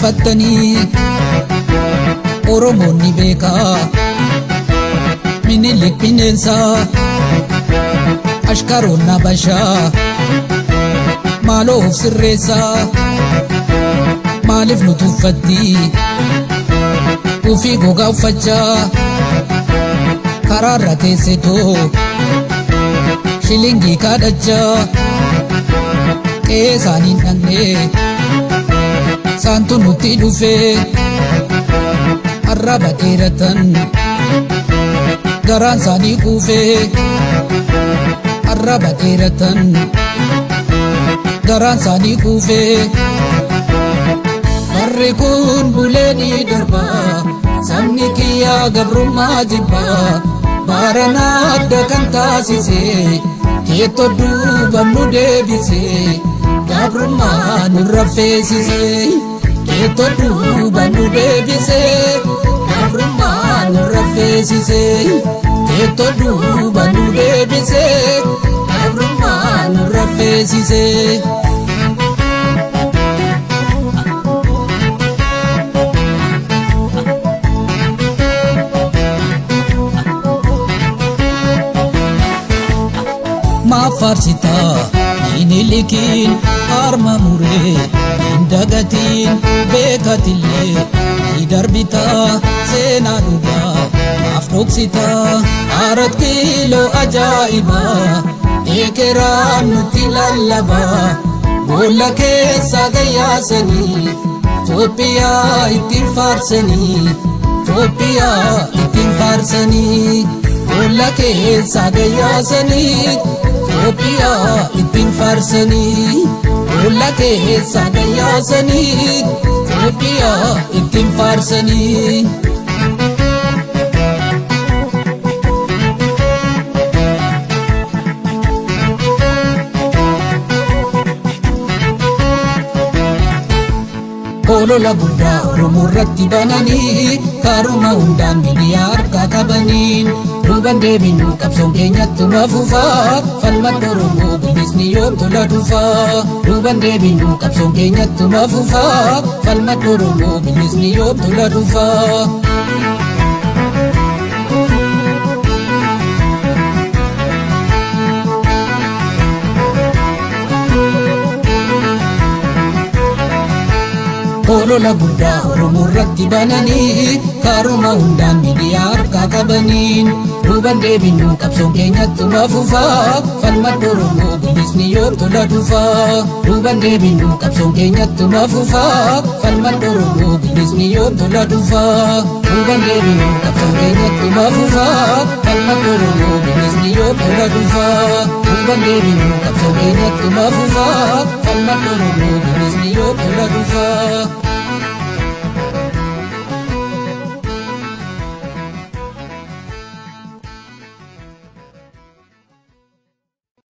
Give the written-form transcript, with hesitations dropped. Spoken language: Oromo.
tuffattanii Oromoon ni beekaa Minilik bineensaa Ashkaroon Habashaa maaloo of sirreessaa maaliif nu tuffatti ufii gogaa uffachaa karaarra teessetoo shilingii kadhachaa qe'ee isaanii hin dhaqnee saantu nutti dhufee arraba dheeratan garaan isaanii quufee arraba dheeratan garaan isaanii quufee barri kun bulee ni darba sabni kiyyaa gabrummaa jibbaa baarana adda kan taasise keettoo duuba nu deebise gabrummaa nurra feesise keettoo duuba nu deebise gabrummaa nurra feesise keettoo duuba nu deebise gabrummaa nurra feesise. Maaf faarsitaa Minilikiin harma muree hin dagatiin beekatillee ni darbitaa seenaa dhugaa maaf dhoksitaa arat kiiloo ajaa'ibaa ekeraan nutti lallabaa boolla keessa gayyaasanii Itoophiyaa ittiin faarsanii Itoophiyaa ittiin faarsanii boolla keessa gayyaasanii Itoophiyaa ittiin faarsanii boolla keessa gayyaasanii Itoophiyaa ittiin faarsanii. Olola guddaa Oromoo irratti bananii karuma hundaan miidiyaa harkaa qabaniin duuban deebinu qabsoon keenyattuma fufaa falmadda Oromoo bilisni yoom tola dhufaa duuban deebinu qabsoon keenyattuma fufaa falmadda Oromoo bilisni yoom tola dhufaa. Olola guddaa Oromoo irratti bananii karuma hundaan miidiyaa harkaa qabaniin duuban deebinu qabsoon keenyattuma fufaa falmadda Oromoo bilisni yoom tola dhufaa duuban deebinu qabsoon keenyattuma fufaa falmadda Oromoo bilisni yoom tola dhufaa duuban deebinu qabsoon keenyattuma fufaa falmadda Oromoo bilisni yoom tola dhufaa duuban deebinu qabsoon keenyattuma fufaa falmadda Oromoo bilisni yoom tola dhufaa.